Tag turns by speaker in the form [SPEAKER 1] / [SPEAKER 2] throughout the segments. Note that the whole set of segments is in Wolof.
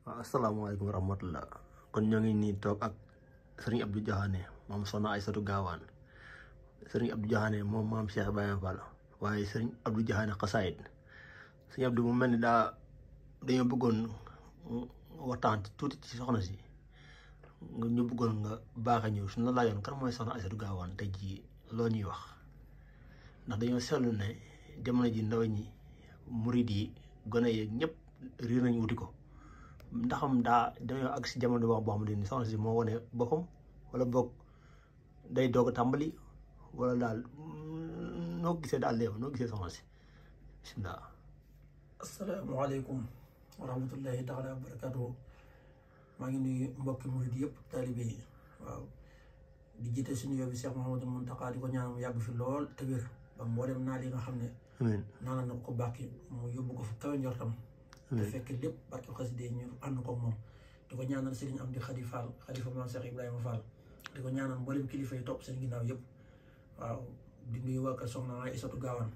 [SPEAKER 1] Assalamualaikum warahmatullah. Kon ñoo ngi nii toog ak Serigne Abdou Diakhane moom Soxna Aïssatou Gawane Serigne Abdou Diakhane moom maam Cheikh Ibrahima Fall waaye Serigne Abdou Diakhane xasaayid Serigne Abdou mu mel ni dañoo bëggoon waxtaan tuuti ci soxna si ñu bëggoon nga baaxe ñu su na laajoon kan mooy Soxna Aïssatou Gawane tey jii loo ñuy wax ndax dañoo seetlu ne jamono ji ndaw ñi murid yi gone yeeg ñëpp riir nañu wuti ko ndaxam dañoo ak si jamono boo xam ne soxna si moo wane boppam wala boog day doog a tàmbali wala daal noo gisee daal léegi noo gisee soxna si bisimilah.
[SPEAKER 2] asalaamaaleykum wa rahmatullahi taala wa barakatuhu maa ngi nuyu mbokki murid yëpp taalibe yi waaw di jiite suñu yóbbi Cheikh Mouhamadou Mountakha di ko ñaan mu yàgg fi lool te wér ba mboolem naa li nga xam ne naana na ko bàkki mu yóbbu ko fu kawe njortam te fekk lépp barke xasida yi ñu ànd ko moom di ko ñaanal Serigne Amdi Khady Fall xalifa maam Cheikh Ibrahima Fall di ko ñaanal mboolem kilifa yi topp seen ginnaaw yëpp waaw di nuyu waa kër Soxna Aïssatou Gawane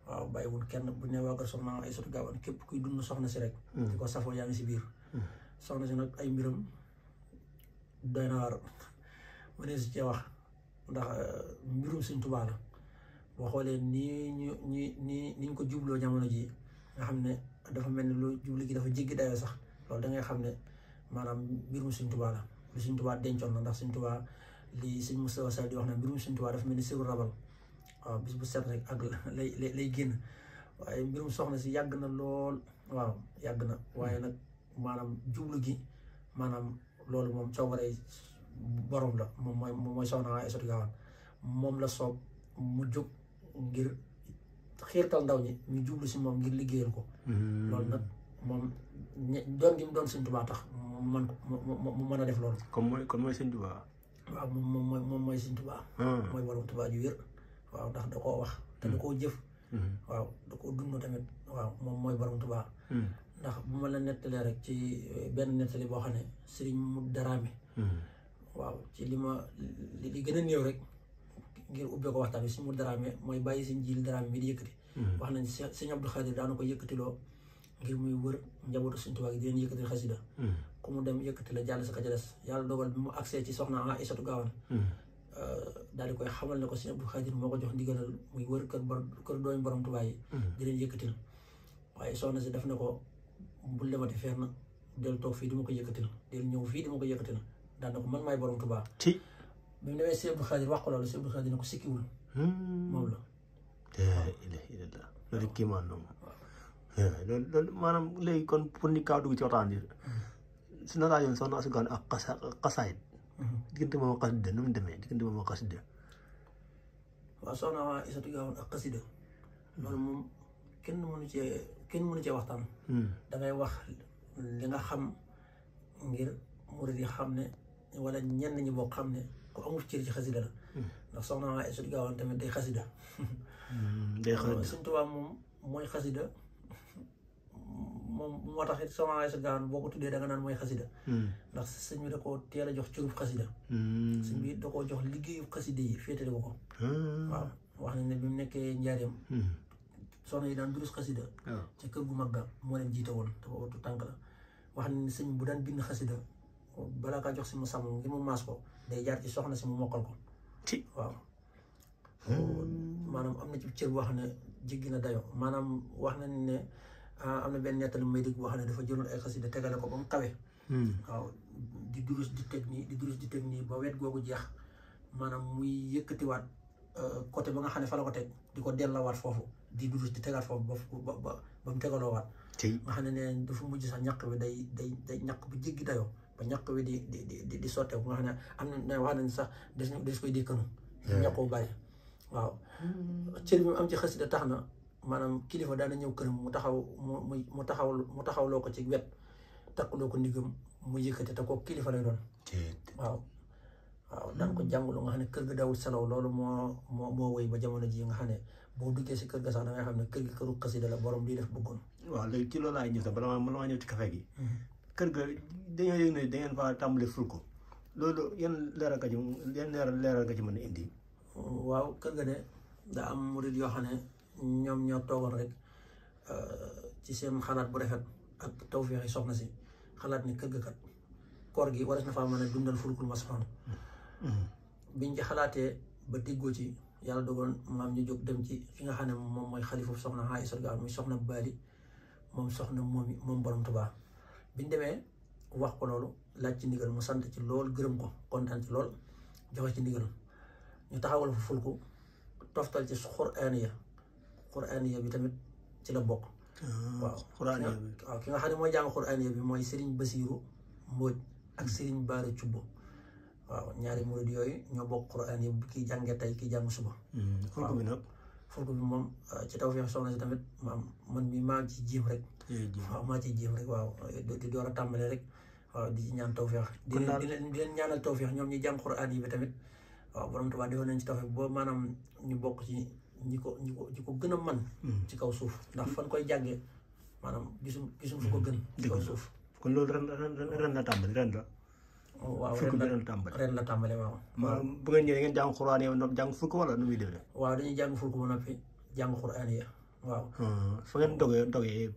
[SPEAKER 2] waaw bàyyiwul kenn bu ne waa kër Soxna Aïssatou Gawane képp kuy dund soxna si rek di ko safoo yaa ngi si biir soxna si nag ay mbiram doy na waar mu ne si cee wax ndax mbirum Sëñ Tuubaa la boo xoolee niñ ko jubloo jamono ji nga xam ne dafa mel ni lu jubli gi dafa jéggi dayoo sax loolu da ngay xam ne maanaam mbirum Sëñ Tuubaa la lu Sëñ Tuubaa dencoon na ndax Sëñ Tuubaa li Sëñ Moustapha Sall di wax ne mbirum Sëñ Tuubaa dafa mel ni siru rabal waaw bis bu set rek ak lay génn waaye mbirum soxna si yàgg na lool waaw yàgg na waaye nag maanaam jublu gi maanaam loolu moom coobare borom la moom mooy Soxna Aïssatou Gawane moom la soob mu jóg ngir xiirtal ndaw ñi ñu jublu si moom ngir liggéeyal ko loolu nag moom doon gi mu doon Sëñ Tuubaa tax mu mën a def loolu
[SPEAKER 1] kon mooy Sëñ Tuubaa
[SPEAKER 2] waaw moom mooy Sëñ Tuubaa mooy borom Tuubaa ju wér waaw ndax da koo wax te da koo jëf waaw da koo dund tamit waaw moom mooy borom Tuubaa ndax bu ma la nettalee rek ci benn nettali boo xam ne Sëriñ mu Daraame waaw ci li gën a néew rek ngir ubbee ko waxtaan bi Sëriñ mu Daraame mooy bàyyi Sëriñ Jiil Daraame mi di yëkkati wax nañ Sëriñ Abdou Khadir daana ko yëkkatiloo ngir muy wër njabootu Sëriñ Tuubaa gi di leen yëkkati xasida ku mu dem yëkkati la jàll sa ka ca des yàlla dogal bi mu agsee ci Soxna Aïssatou Gawane daal di koy xamal ne ko Sëriñ Abdou Khadir moo ko jox ndigalal muy wër kër doomi borom Tuubaa yi di leen yëkkatil waaye soxna si def ne ko bul demati fenn del toog fii di ma ko yëkkatil del ñëw fii di ma ko yëkkatil daan na ko man maay borom Tuubaa bi mu demee Sëriñ Abdou Khadir wax ko loolu Sëriñ Abdou Khadir ne ko sikkiwul moom la
[SPEAKER 1] loolu kii maan noonu loolu maanaam léegi kon pour ni kaa dugg ci waxtaan bi su na laajoon Soxna Aïssatou Gawane ak xasaayid diggante moom ak xasida nu mu demee diggante moom ak xasida
[SPEAKER 2] waaw Soxna Aïssatou Gawane ak xasida loolu moom kenn mënu cee waxtaan dangay wax li nga xam ngir murid yi xam ne wala ñenn ñi boo xam ne ku amul cër ci xasida la ndax Soxna Aïssatou Gawane tamit day xasida Sëñ Tuubaa moom mooy xasida moom moo tax it Soxna Aïssatou Gawane boo ko tuddee da nga naan mooy xasida ndax sëñ bi da koo teel a jox cërub xasida sëñ bi da koo jox liggéeyu xasida yi féetale ko waaw wax nañ ne bi mu nekkee njaareem soxna yi daan durus xasida ca kër gu mag ga moo leen jiite woon te boobu tànk la wax nañ ne sëñ bu daan bind xasida balaa kaa jox si mu sàmm ngir mu maas ko day jaar ci soxna si mu mokkal ko waaw maanaam am na ci cër boo xam ne jéggi na dayo maanaam wax nañ ne am na benn nettali may dégg boo xam ne dafa jëloon ay xasida tegale ko ba mu kawe waaw di durus di teg nii ba wet googu jeex maanaam muy yëkkatiwaat côté ba nga xam ne fa la ko teg di ko dellawaat foofu di durus di tegaat foofu ba mu tegaloowaat nga xam ne ne dafa mujj sax ñàq bi day ñàq bu jéggi dayoo ba ñàq bi di sotteeku nga xam ne am na wax nañ sax des koy dékkanu ñàq bu bàyyi waaw cër bi mu am ci xasida tax na maanaam kilifa daana ñëw këram mu taxawloo ko ci wet takkuloo ko ndigam mu yëkkate te kooku kilifa lay doon waaw daan ko jàngulu nga xam ne kër ga dawul salaw loolu moo woy ba jamono ji nga xam ne boo duggee si kër ga sax da ngay xam ne kër gi këru xasida la borom lii def bëggoon
[SPEAKER 1] waaw léegi ci loolu laay ñëw sax bala maa ñëw ci café gi kër ga dañoo yëg ne da ngeen fa tàmbali ful ko loolu yan leeral nga ci mën a indi
[SPEAKER 2] waaw kër ga de daa am murid yoo xam ne ñoom ñoo toogoon rek ci seen xalaat bu rafet ak tawfeex yi soxna si xalaat ni kër ga kat koor gi war na faa mën a dundal fulkul masoon biñ ci xalaatee ba déggoo ci yàlla dogoon maam ñu jóg dem ci fi nga xam ne moom mooy xalifu soxna Aïssa Gawane muy soxna Bali moom soxna moom borom Tuubaa biñ demee wax ko loolu laaj ci ndigal mu sant ci lool gërëm ko kontaan ci lool joxe ci ndigal ñu taxawal fa fulku toftal ci xuraaniya bi tamit ci la bokk. waaw ki nga xam ne mooy jàng xuraaniya bi mooy Serigne Basiiru Mbóoj ak Serigne Baara Cubbo waaw ñaari murid yooyu ñoo bokk xuraaniya bi kii jàngee tey kii jàng suba.
[SPEAKER 1] fulku bi nag
[SPEAKER 2] fulku bi moom ci tawfeex soxna si tamit man mi maa ci jiim rek. waaw maa ci jiim rek waaw di door a tàmbale rek waaw di ñaan tawfeex. di leen ñaanal tawfeex ñoom ñi jàng xuraaniya bi tamit waaw borom Tuubaa defoon nañ ci tawfeex boo maanaam ñu bokk ci ñi ko gën a man ci kaw suuf ndax fan koy jàngee maanaam gisum fu ko gën ci kaw suuf.
[SPEAKER 1] kon loolu ren la tàmbali ren la.
[SPEAKER 2] waaw ren la tàmbali waaw.
[SPEAKER 1] bu ngeen ñëwee ngeen jàng xuraan yow jàng fulk wala nu muy demee.
[SPEAKER 2] waaw dañuy jàng fulk ba noppi jàng xuraan yi waaw.
[SPEAKER 1] fa ngeen dogee.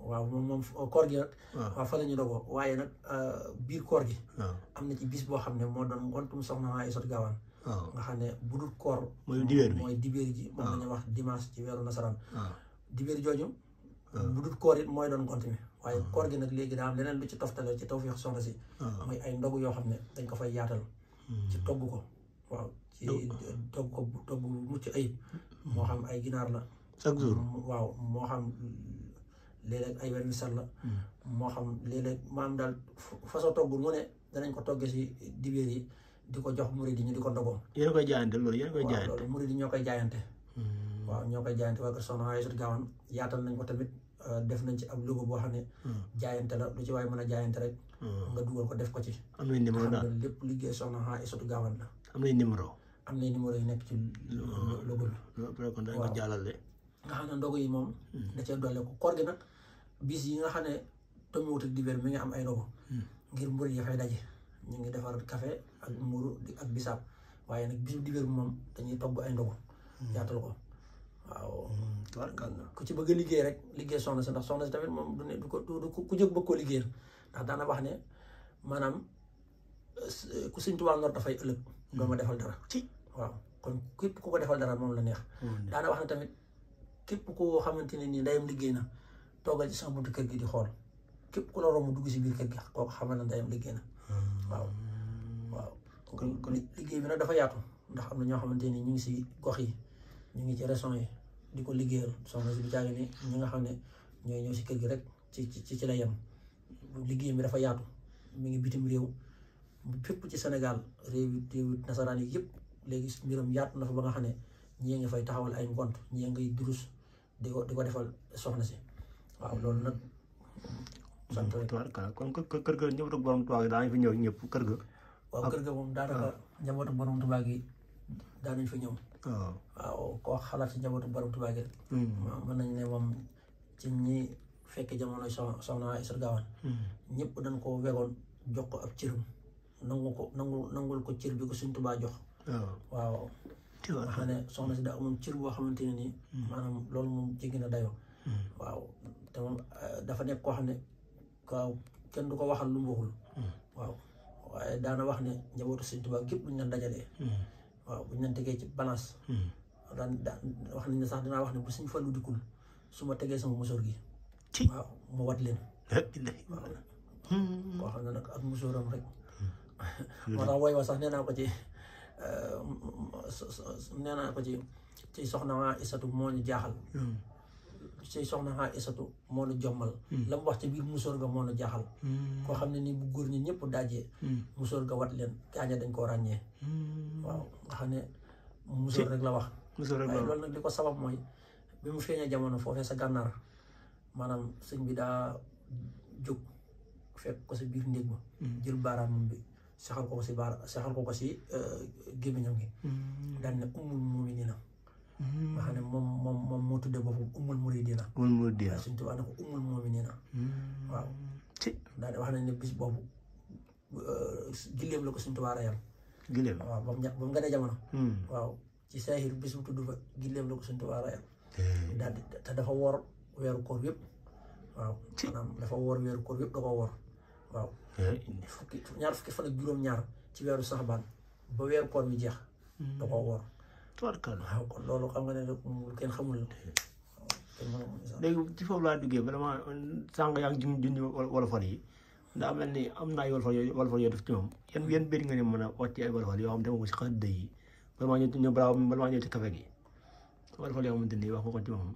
[SPEAKER 2] waaw moom koor gi nag. waaw fa la ñu dogoo waaye nag biir koor gi. am na ci bis boo xam ne moo doon ngontum soxna Aïssa Gawane. nga xam ne bu dul koor.
[SPEAKER 1] mooy dibéer bi
[SPEAKER 2] mooy dibéer ji. moom la ñuy wax dimanche ci weeru nasaraan. dibéer jooju. bu dul koor it mooy doon ngont mi waaye koor gi nag léegi daa am leneen lu ci toftale ci tawfeex soxna si. mooy ay ndogu yoo xam ne dañ ko fay yaatal. ci togg ko waaw ci togg mucc ayib. moo xam ay ginaar la.
[SPEAKER 1] chaque jour
[SPEAKER 2] waaw moo xam léeg-léeg ay vermicelle la. moo xam léeg-léeg maam daal façon togg mu ne danañ ko toggee si dibéer yi di ko jox murid yi ñu di ko ndogoo.
[SPEAKER 1] yéen koy jaayante loolu yéen koy jaayante.
[SPEAKER 2] waaw loolu murid yi ñoo koy jaayante. waaw ñoo koy jaayante waa kër soxna Aïssa Gawane yaatal nañ ko tamit def nañ ci ab logo boo xam ne. jaayante la lu ci waaye mën a jaayante rek. nga dugal ko def ko ci.
[SPEAKER 1] am nañ numéro daal
[SPEAKER 2] lépp liggéey soxna Aïssa Gawane la.
[SPEAKER 1] am nañ numéro.
[SPEAKER 2] am nañ numéro yu nekk ci logo bi.
[SPEAKER 1] loolu kon dañ ko jàllale.
[SPEAKER 2] nga xam ne ndogu yi moom. da cee doole ko koor gi nag bis yi nga xam ne tombewut ak dibeer mi ngi am ay ndogu. ngir murid yi fay daje ñu ngi defar café ak mburu ak bisaab waaye nag bisu dibeer bi moom dañuy togg ay ndogu. yaatal ko waaw. ku ci bëgg a liggéey rek liggéey soxna si ndax soxna si tamit moom du ku jóg bëgg koo liggéeyal ndax daana wax ne maanaam ku Sëñ Tuubaa ngor dafay ëllëg. doo ma defal dara ci waaw kon képp ku ko defal dara moom la neex. daana wax ne tamit képp koo xamante ne nii ndeyam liggéey na toogal ci sama buntu kër gi di xool képp ku la romb dugg si biir kër gi kooku xamal na ndeyam liggéey na waaw. waaw kon liggéey bi nag dafa yaatu ndax am na ñoo xamante ni ñu ngi si gox yi ñu ngi ci régions yi di ko liggéeyal soxna si bi caagi ni ñi nga xam ne ñooy ñëw si kër gi rek ci la yem. liggéey bi dafa yaatu mi ngi bitim réew fépp ci Sénégal réew nasaraan yi yëpp léegi mbiram yaatu na fa ba nga xam ne ñii nga fay taxawal ay ngont ñii ngay durus di ko defal soxna si waaw loolu nag. sant rek
[SPEAKER 1] kon kër ga njabootu borom Tuubaa gi daañu fi ñëw ñëpp kër ga.
[SPEAKER 2] waaw kër ga moom daanaka njabootu borom Tuubaa gi daanañ fa ñëw. waaw koo xalaat ci njabootu borom Tuubaa gi rek. mën nañ ne moom ci ñi fekk jamono soxna Aïssa Gawane. ñëpp dañ ko wegoon jox ko ab cëram nangul ko cër bi ko Sëñ Tuubaa jox. waaw. nga xam ne soxna si daa amoon cër boo xamante ne nii. maanaam loolu moom jéggi na dayoo. waaw te moom dafa nekk koo xam ne waaw kenn du ko waxal lu mu waxul. waaw waaye daana wax ne njabootu Sëñ Tuubaa gépp buñ leen dajalee. waaw buñ leen tegee ci balance. daan wax nañ ne sax dinaa wax ne bu Sëñ Fallu dikkul su ma tegee sama musóor gi. waaw mu wat leen. waaw koo xam ne nag ak musóoram rek. moo tax wooy wa sax nee naa ko ci soxna Aïssatu moo ñu jaaxal. ci soxna Aïssatu moo ñu jommal. la mu wax ci biir musóor ga moo ñu jaaxal. koo xam ne nii bu góor ñi ñëpp dajee. musóor ga wat leen gaaña dañ koo ràññee. waaw nga xam ne musóor rek la wax. waaye loolu nag li ko sabab mooy bi mu feeñee jamono foofee sa gànnaar maanaam sëñ bi daa jóg fekk ko si biir néeg ba. jël baaraamam bi saxal ko ko si gémmiñam gi. daan ne ummul mu'miniina. nga xam ne moom moo tuddee boppam ummul muridiina. waaye Sëñ Tuubaa ne ko ummul mu'miniina. waaw daal di wax nañ ne bis boobu gileem la ko Sëñ Tuubaa reyal.
[SPEAKER 1] gileem
[SPEAKER 2] waaw ba mu gënee jamono. waaw ci saahir bis bu tudd fa gileem la ko Sëñ Tuubaa reyal. daal di te dafa woor weeru koor yëpp waaw maanaam dafa woor weeru koor yëpp da ko woor waaw ñaar fukki fan ak juróom-ñaar ci weeru saxbaan ba weeru koor bi jeex da ko woor waaw kon loolu xam nga ne lu kenn xamul la
[SPEAKER 1] léegi ci foofu laa duggee vraiment sànq yaa ngi junj wolofal yi ndax mel ni am na ay wolofal yoo def ci moom yan biir nga ne mën a wax ci ay wolofal yoo xam ne ko si xasida yi vraiment ñu bala maa ñëw ci café gi wolofal yoo xamante ni wax nga ko ci moom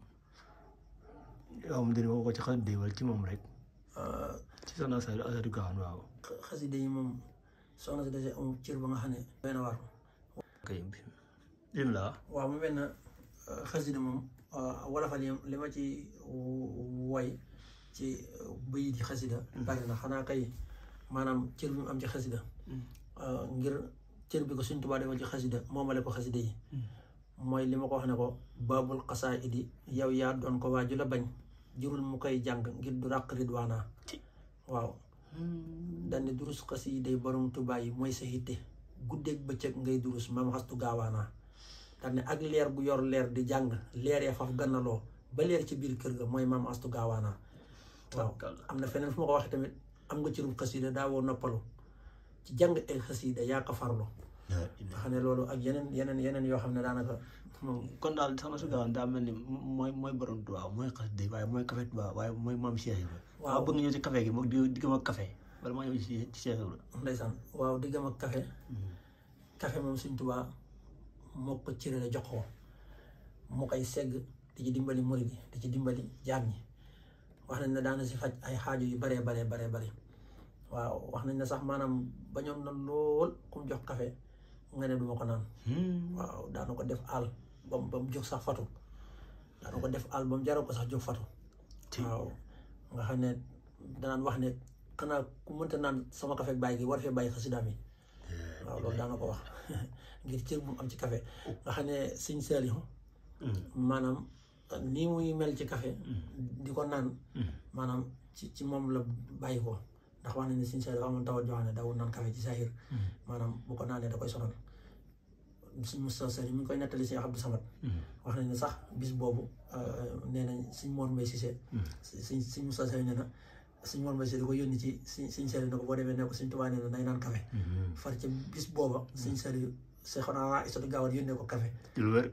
[SPEAKER 1] yoo xamante ni wax nga ko ci xasida yi wala ci moom rek ci soxna Astou Gawane waaw
[SPEAKER 2] xasida yi moom soxna si dese am cër ba nga xam ne doy na war
[SPEAKER 1] kay bismillah
[SPEAKER 2] waaw mu mel na xasida moom wolofal yi li ma ci woy ci bëyi di xasida bari na xanaa kay maanaam cër bi mu am ci xasida ngir cër bi ko Sëñ Tuubaa defoon ci xasida moomale ko xasida yi mooy li ma ko wax ne ko baabul xasaayidi yow yaa doon ko waaju la bañ jurul mu koy jàng ngir du ràq ridwaana waaw dandi durus xasiiday borom Tuubaa yi mooy sa hitte guddeeg bëccëg ngay durus Maam Astou Gawane daal ne ak leer gu yor leer di jàng leer ya faf gannaloo ba leer ci biir kër ga mooy Maam Astou Gawane waaw am na feneen fu ma ko waxee tamit am nga cërub xasida daawoo noppalu ci jàng ay xasida yaa ko farlu nga xam ne loolu ak yeneen yoo xam ne daanaka
[SPEAKER 1] kon daal soxna Astou Gawane daa mel ni mooy borom Tuubaa mooy xasida waaye mooy café Tuubaa waaye mooy maam Cheikh Ibra waaw bëgg nga ñëw ci café gi moom diggam ak café wala maa ñëw ci Cheikh Ibra
[SPEAKER 2] ndeysaan waaw diggam ak café café moom Sëñ Tuubaa moo ko cërale jox ko mu koy segg di ci dimbali murid yi di ci dimbali jaam ñi wax nañ ne daana si faj ay xaajo yu baree bari waaw wax nañ ne sax maanaam bañoon na lool ku mu jox café nga ne duma ko naan waaw daana ko def àll ba mu jóg sax fatu daana ko def àll ba mu jaral ko sax jóg fatu waaw nga xam ne danaan wax ne xanaa ku mënta naan sama café bàyyi gi war fee bàyyi xasidaam yi waaw loolu daana ko wax ngir cër bu mu am ci café nga xam ne Sëñ Saalihu maanaam nii muy mel ci café di ko naan maanaam ci moom la bàyyi ko ndax wax nañ ne Sëñ Saalihu dafa amoon tawat joo xam ne dawul naan café ci saahir maanaam bu ko naanee da koy sonal Sëñ Moussa Sali mi ngi koy nettali Sëñ Abdou Samad wax nañ ne sax bis boobu nee nañ Sëñ Mor Mbay Cissé Sëñ Moussa Sali nee na Sëñ Mor Mbay Cissé da ko yónni ci Sëñ Saalihu ne ko boo demee ne ko Sëñ Tuubaa nee na nay naan café far ci bis booba Sëñ Saalihu Seexuna Astou Gawane yónnee ko café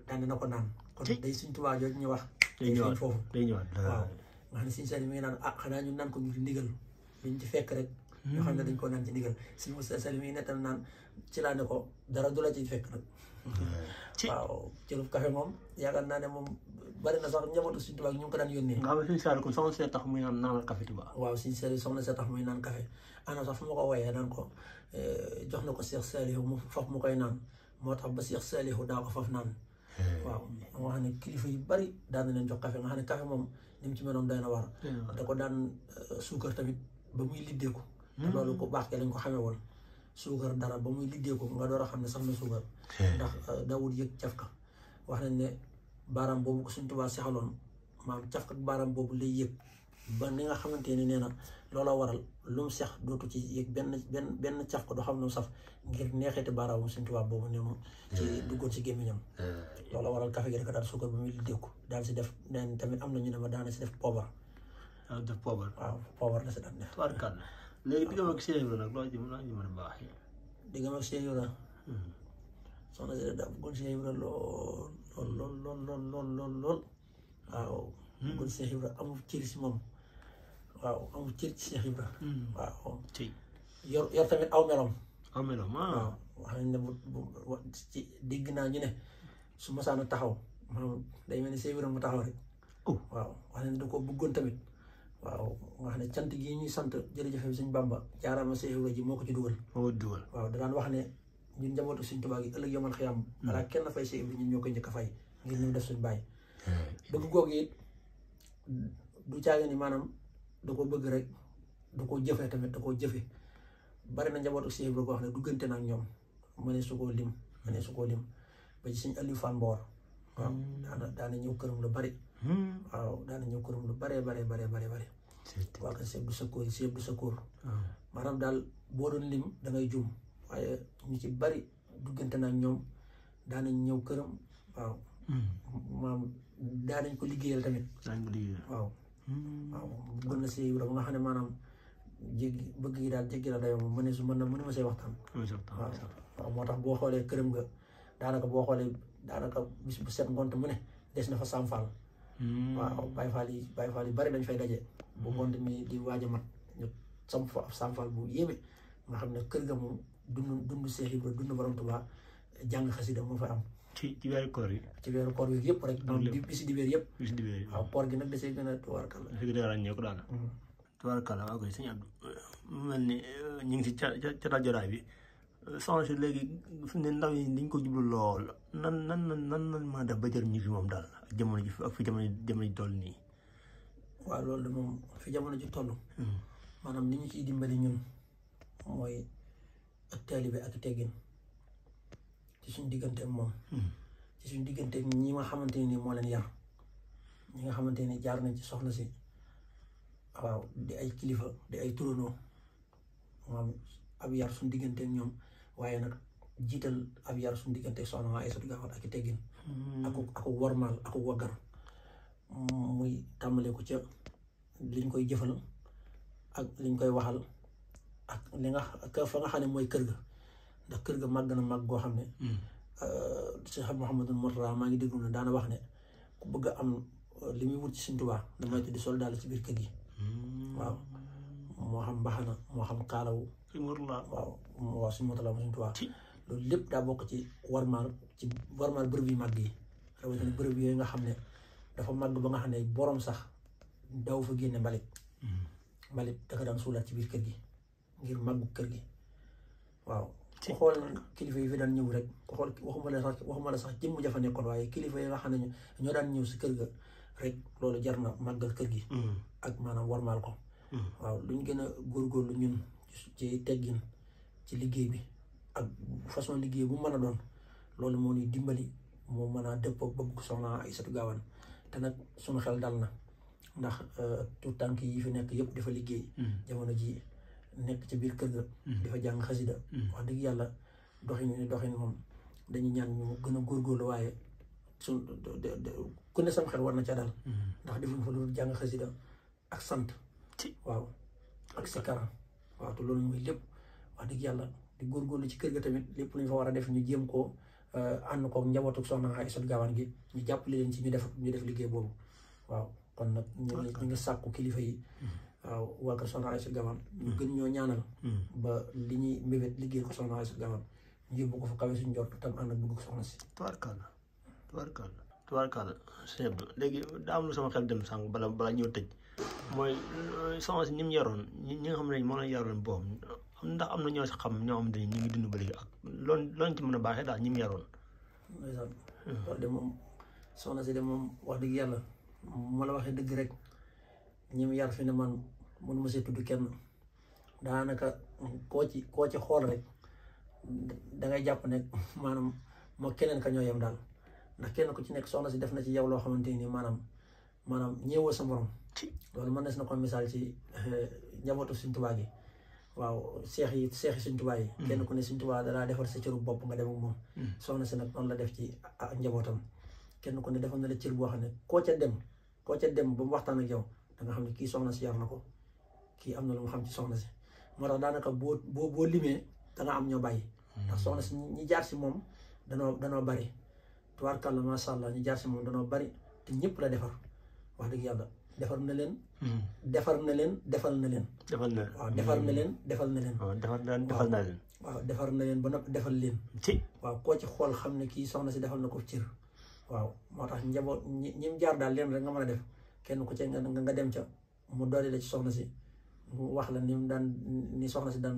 [SPEAKER 2] daan na ko naan kon day Sëñ Tuubaa jooju ñu wax day ñëwaat foofu waaw nga xam ne Sëñ Saalihu mi ngi naan xanaa ñu naan ko ngir ndigal luñ ci fekk rek ñoo xam ne dañ ko naan ci ndigal Sëñ Moussa Sali mi ngi nettal naan ci laa ne ko dara du la ci fekk nag waaw cërub café moom yaakaar naa ne moom bari na sax njabootu Sëñ Tuubaa ñu ngi ko daan yónnee
[SPEAKER 1] nga xam ne Sëñ Saalihu kon soxna see tax muy naan café Tuubaa
[SPEAKER 2] waaw Sëñ Saalihu soxna see tax muy naan café ana sax fu ma ko woyee naan ko jox na ko Seex Saalihu mu faf mu koy naan moo tax ba Seex Saalihu daa ko faf naan waaw nga xam ne kilifa yu bari daan na leen jox café nga xam ne café moom ni mu ci meloon doy na war da ko daan suukar tamit ba muy liddeeku te loolu ko baax ke lañ ko xamee woon suukar dara ba muy liddeeku nga door a xam ne sax na suukar ndax daawul yëg cafka wax nañ ne baaraam boobu ko Sëñ Tuubaa sexaloon maam cafka ak baaraam boobu lay yëg ba ni nga xamante ni nee na loola waral lu mu sex dootu ci yëg benn cafka doo xam ne mu saf ngir neexeeti baaraamu Sëñ Tuubaa boobu ne mu ci duggoon si gémmiñam loola waral café gi rek daal suukar ba muy liddeeku daal si def neen tamit am na ñu ne ma daana si def poobar
[SPEAKER 1] def poobar
[SPEAKER 2] waaw poobar la si daan def
[SPEAKER 1] léegi diggam ak Cheikh Ibra nag loo ci mën a baax
[SPEAKER 2] diggam ak Cheikh Ibra soxna si daa bëggoon Cheikh Ibra lool waaw bëggoon Cheikh Ibra amul cër si moom waaw amul cër ci Cheikh Ibra waaw yor tamit aw melom waaw wax nañ ne bu ci dégg naa ñu ne su masaana taxaw maanaam day mel ni Cheikh Ibra mu taxaw rek waaw wax nañ ne da ko bëggoon tamit waaw nga xam ne cant gi ñuy sant jërëjëf Sëñ Bamba jaaraama Cheikh Ibra ji moo ko ci dugal waaw danaan wax ne ñun njabootu Sëñ Tuubaa gi ëllëg yomal xiyam balaa kenn fay Cheikh Ibra ñun ñoo koy njëkk a fay ngir ñu def suñu bàyyi bëgg googu it du caage ni maanaam da ko bëgg rek da koo jëfee tamit da koo jëfe bari na njabootu Cheikh Ibra koo xam ne duggante na ak ñoom mënee su koo lim ba ci Sëñ Aliou Fall Mbawar waaw daana ñëw këram lu bari waaw daana ñëw këram lu bare waa ka Cheikh Abdou Sakour maanaam daal boo doon lim da ngay jum waaye ñu ci bari duggante na ak ñoom daanañ ñëw këram waaw maanaam daanañ ko liggéeyal tamit waaw waaw bëggoon na si Ibra ba nga xam ne maanaam jéggi bëgg gi daal jéggi la dayoo moom mën na ma see waxtaan. waaw moo tax boo xoolee këram nga daanaka boo xoolee daanaka bis bu set ngont mu ne des na fa Samfal. waaw Baye Fall yi bari dañ fay daje. bu ngont mi di waaj a mat ñu samp fa Samfal bu yéeme nga xam ne kër ga moom dund Seex Ibra dund Borom Tuubaa jàng xasida moo fa am.
[SPEAKER 1] ci weeru koor yi.
[SPEAKER 2] ci weeru koor yi yëpp rek. donc bisi dibéer yëpp. waaw koor gi nag da see gën a tubaarkalla.
[SPEAKER 1] da see gën a ràññee ko daal. tubaarkalla waaw koy sëñ Abdou mu mel ni ñu ngi si ca joraay bi soxna si léegi fi ne ndaw yi dañ ko jublu lool nan ma def ba jëriñ ñu fi moom daal ak jamono ji ak fi jamono ji toll nii.
[SPEAKER 2] waaw loolu de moom fi jamono ji toll. maanaam ni ñu ciy dimbali ñun mooy ak taalibe ak teggin ci suñ diggante ak moom. ci suñ diggante ak ñi nga xamante ni moo leen yar ñi nga xamante ni jaar nañ ci soxna si waaw di ay kilifa di ay turandoo moom ab yar suñ diggante ak ñoom waaye nag jiital ab yar suñ diggante ak soxna Aysatu Gaawaan ak i teggin. aku wormaal aku waggar muy tàmbale ko ca liñ koy jëfal ak liñ koy waxal ak li nga fa nga xam ne mooy kër ga ndax kër ga màgg na màgg goo xam ne Cheikh Mouhamadou Mourtada maa ngi déglu ne daana wax ne ku bëgg a am li muy wut ci Sëñ Tuubaa damay tuddi sol daal ci biir kër gi. waaw moo xam mbaxana moo xam kaalawu. waaw Sëñ Mourtada mu Sëñ Tuubaa loolu lépp daa bokk ci warmaal bërëb yu màgg yi rawatina bërëb yooyu nga xam ne dafa màgg ba nga xam ne borom sax daw fa génne mbalit daka daan suulaat ci biir kër gi ngir màggu kër gi. waaw ku xool kilifa yi fi daan ñëw rek ku xool waxuma la sax jëmm jafa nekkoon waaye kilifa yi nga xam ne ñoo daan ñëw si kër ga rek loolu jar na màggal kër gi ak maanaam warmaal ko. waaw luñ gën a góorgóorlu ñun ci teggin ci liggéey bi ak façon liggéey bu mën a doon loolu moo ñuy dimbali moo mën a dëppoo bëgg soxna Aysatu Gaawaan te nag suñu xel dal na ndax tout tànk yi fi nekk yëpp dafa liggéey jamono ji nekk ca biir kër ga dafa jàng xasida wax dëgg yàlla doxin moom dañuy ñaan ñu gën a góorgóorlu waaye su ku ne sam xel war na ca dal ndax defuñ fa loolu jàng xasida ak sant waaw ak sikara waaw te loolu mooy lépp wax dëgg yàlla di góorgóorlu ci kër ga tamit lépp lu ñu fa war a def ñu jéem koo ànd koog njabootu soxna Aysatu Gaawaan gi ñu jàppale leen ci ñu def liggéey boobu. waaw kon nag ñu ngi sàkku kilifa yi waaw waa kër soxna Aysatu Gaawaan ñu gën ñoo ñaanal ba li ñuy mbébét liggéey ko soxna Aysatu Gaawaan ñu yóbbu ko fa kawe suñu jot tam ànd ak bëgg ko soxna si.
[SPEAKER 1] tubaarkàlla sëñ Abdou léegi daa am lu sama xel dem sànq bala ñëw tëj mooy soxna si ni mu yaroon ñi nga xam ne moo leen yaroon boobu ndax am na ñoo si xam ñoo xam ne ñu ngi dund ba léegi ak loolu ci mën a baaxee daal ñi mu yaroon.
[SPEAKER 2] ndeysaan loolu de moom soxna si de moom wax dëgg yàlla moo la waxee dëgg rek ñi mu yar fi ne man mënu ma see tudd kenn daanaka koo ci xool rek dangay jàpp ne maanaam moo keneen ka ñoo yem daal ndax kenn ku ci nekk soxna si def na ci yow loo xamante ni maanaam ñeewoo sa morom loolu mën na si na ko misaal ci njabootu Sëñ Tuubaa gi waaw seexi Sëñ Tuubaa yi kenn ku ne Sëñ Tuubaa dalaa defar sa cëru bopp nga dem ak moom soxna si nag noonu la def ci njabootam kenn ku ne defal na la cër boo xam ne koo ca dem ba mu waxtaan ak yow da nga xam ne kii soxna si yar na ko kii am na lu mu xam ci soxna si moo tax daanaka boo limee da nga am ñoo bàyyi ndax soxna si ñi jaar si moom danoo bari tubaarkàlla macha allah ñi jaar si moom danoo bari te ñëpp la defar wax dëgg yàlla defar na leen defal na leen waaw defar na leen defal na leen waaw defar na leen ba noppi defal leen waaw koo ci xool xam ne kii soxna si defal na ko cër waaw moo tax njaboot ñi mu jaar daal leen rek nga mën a def kenn ku ci nga dem ca mu doole la ci soxna si mu wax la ni soxna si daan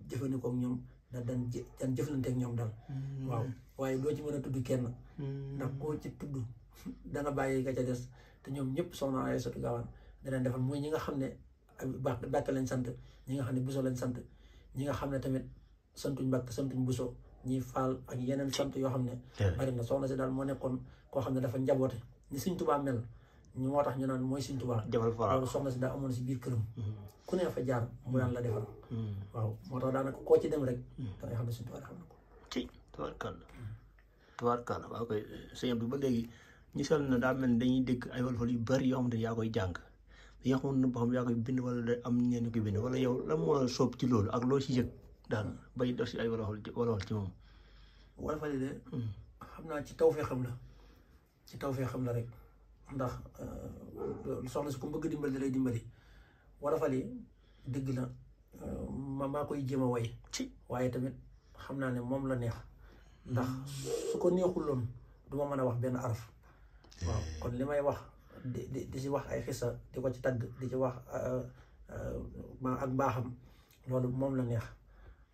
[SPEAKER 2] jëfandikoo ak ñoom daan jëflante ak ñoom daal waaw waaye doo ci mën a tudd kenn ndax koo ci tudd danga bàyyi nga ca des te ñoom ñëpp soxna Aysatu Gaawaan danañ defal mooy ñi nga xam ne Mbàkke lañ sant ñi nga xam ne Buso lañ sant ñi nga xam ne tamit santuñ Mbàkke santuñ Buso ñi Faal ak yeneen sant yoo xam ne bari na soxna si daal moo nekkoon koo xam ne dafa njaboote ni Sëñ Tuubaa mel ñu moo tax ñu naan mooy Sëñ Tuubaa loolu soxna si daa amoon si biir këram ku ne fa jaar mu daan la defal waaw moo tax daanaka koo ci dem rek da ngay xam ne Sëñ Tuubaa defal na ko
[SPEAKER 1] tubaarkàlla waaw koy sëñ Abdou ba léegi ñu seetlu na daa mel ni dañuy dégg ay wolofal yu bari yoo xam ne yaa koy jàng yi nga xamante ne boo xam yaa koy bind wala day am ñenn koy bind wala yow lan moo la soob ci loolu ak loo ci yëg daal bay def si ay wolofal ci moom.
[SPEAKER 2] wolofal yi de xam naa ci tawfeex xam la ci tawfeex xam la rek ndax soxna si ku bëgg dimbali da lay dimbali wolofal yi dëgg la maa koy jéem a way ci waaye tamit xam naa ne moom la neex ndax su ko neexuloon du ma mën a wax benn araf waaw kon li may wax di ci wax ay xisa di ko ci tagg di ci wax ak baaxam loolu moom la neex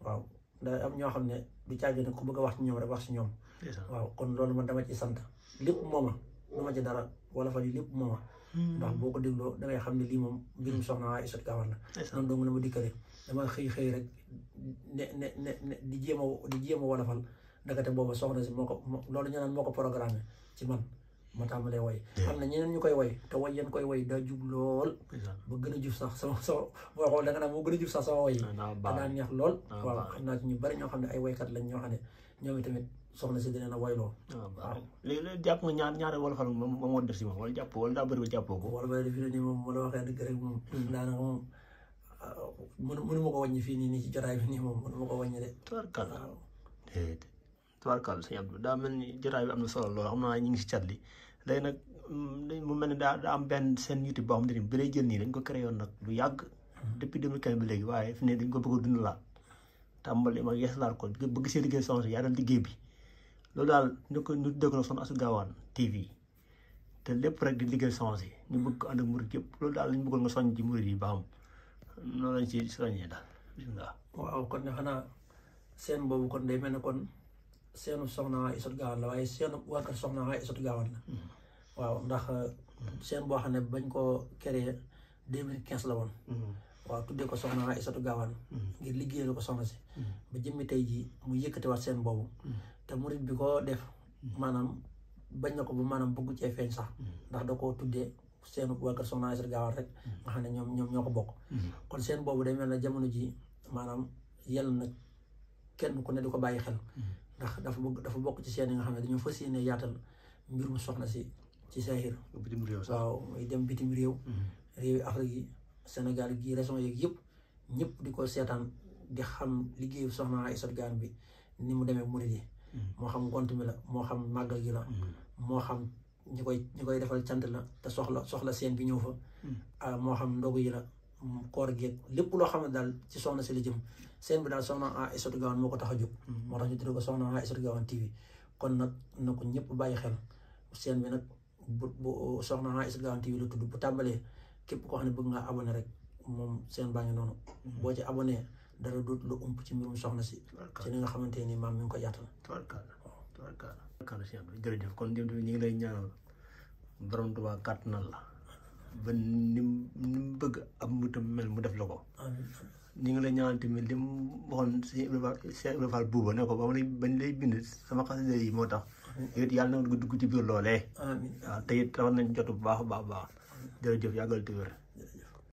[SPEAKER 2] waaw da am ñoo xam ne du caagi ne ku bëgg a wax ci ñoom rek wax ci ñoom waaw kon loolu man dama ci sant lépp mooma du ma ci dara wolofal yi lépp mooma ndax boo ko dégloo da ngay xam ne lii moom mbirum soxna Aïssatou Gawane la noonu dong la ma dikkale dama xëy rek ne di jéem a wolofal ndakate booba soxna si moo ko loolu ñu naan moo ko programmé ci man ma tàmbalee way xam ne ñeneen ñu koy way te way yan koy way daa jub lool ba gën a jub sax sama boo xool da nga naan moo gën a jub sax sama way yi te daa neex lool waaw xam naa ci ñu bari ñoo xam ne ay waykat lañ ñoo xam ne ñoom itamit soxna si dina na wayloo waaw
[SPEAKER 1] léegi jàpp nga ñaari wolofal moom moo def si moom wala jàpp wala daa bëri ba jàppoo ko
[SPEAKER 2] wala ba defi ne nii moom ma la waxee dëgg rek moom daanaka moom mënu ma ko wàññi fii nii ci jotaay bi nii moom mënu ma ko wàññi de
[SPEAKER 1] tubaarkàlla sëñ Abdou daa mel ni jotaay bi am na solo lool xam naa ñu ngi si cat li léegi nag mu mel ni daa am benn seen YouTube boo xam ne bi lay jël nii dañ ko créé woon nag lu yàgg depuis 2015 ba léegi waaye fi ne dañ ko bëgg a dund laat tàmbali ma yeesalaat ko bëgg see liggéey soxna si yaatal liggéey bi loolu daal ñu dégg na Soxna Astou Gawane TV te lépp rek di liggéey soxna si ñu bëgg ko ànd ak murid yëpp loolu daal lañu bëggoon nga soññ ci murid yi ba xam noonu lañ ci soññee daal bismillah.
[SPEAKER 2] waaw kon ne xanaa seen boobu kon day mel ne kon seenu Soxna Aïssatou Gawane la waaye seenu waa kër Soxna Aïssatou Gawane la waaw ndax seen boo xam ne bañ koo créé 2015 la woon waaw tuddee ko Soxna Aïssatou Gawane ngir liggéeyal ko soxna si ba jëmmi tey jii mu yëkkatiwaat seen boobu te murid bi ko def maanaam bañ na ko ba maanaam bëggu cee feeñ sax ndax da koo tuddee seen waa kër Soxna Aïssatou Gawane rek nga xam ne ñoom ñoo ko bokk kon seen boobu day mel ne jamono ji maanaam yàlla na kenn ku ne di ko bàyyi xel ndax dafa bokk ci seen yi nga xam ne dañoo fas yéene yaatal mbirum soxna si ci saahir waaw muy dem bitim réew réewi Afrique yi Sénégal gi région yeeg yëpp ñëpp di ko seetaan di xam liggéeyu Soxna Aïssatou Gawane bi ni mu demee murid yi moo xam ngont mi la moo xam màggal gi la moo xam ñi koy defal cant la te soxla seen bi ñëw fa moo xam ndogu yi la koor geeg lépp loo xam ne daal ci soxna si la jëm seen bi daal Soxna Aïssatou Gawane moo ko tax a jóg moo tax ñu tuddee ko Soxna Aïssatou Gawane TV kon nag na ko ñëpp bàyyi xel seen bi nag bu Soxna Aïssatou Gawane TV la tudd bu tàmbalee képp koo xam ne bëgg nga abonné rek moom seen baa ngi noonu boo ci abonné dara dut lu ump ci mbirum soxna si ci li nga xamante ni maam mi ngi ko yaatal
[SPEAKER 1] tubaarkàlla jërëjëf kon ñu ngi lay ñaanal borom Tuubaa kàttanal la ba ni mu bëgg am mu tam mel mu def la ko ñu ngi lay ñaanal tamit li mu waxoon si Cheikh Ibrahima Fall buuba ne ko ba bañ lay bind sama xasida yi moo tax it yàlla na nga dugg ci biir loolee waaw te it rawat nañ jot bu baax a baax jërëjëf yàggal te wér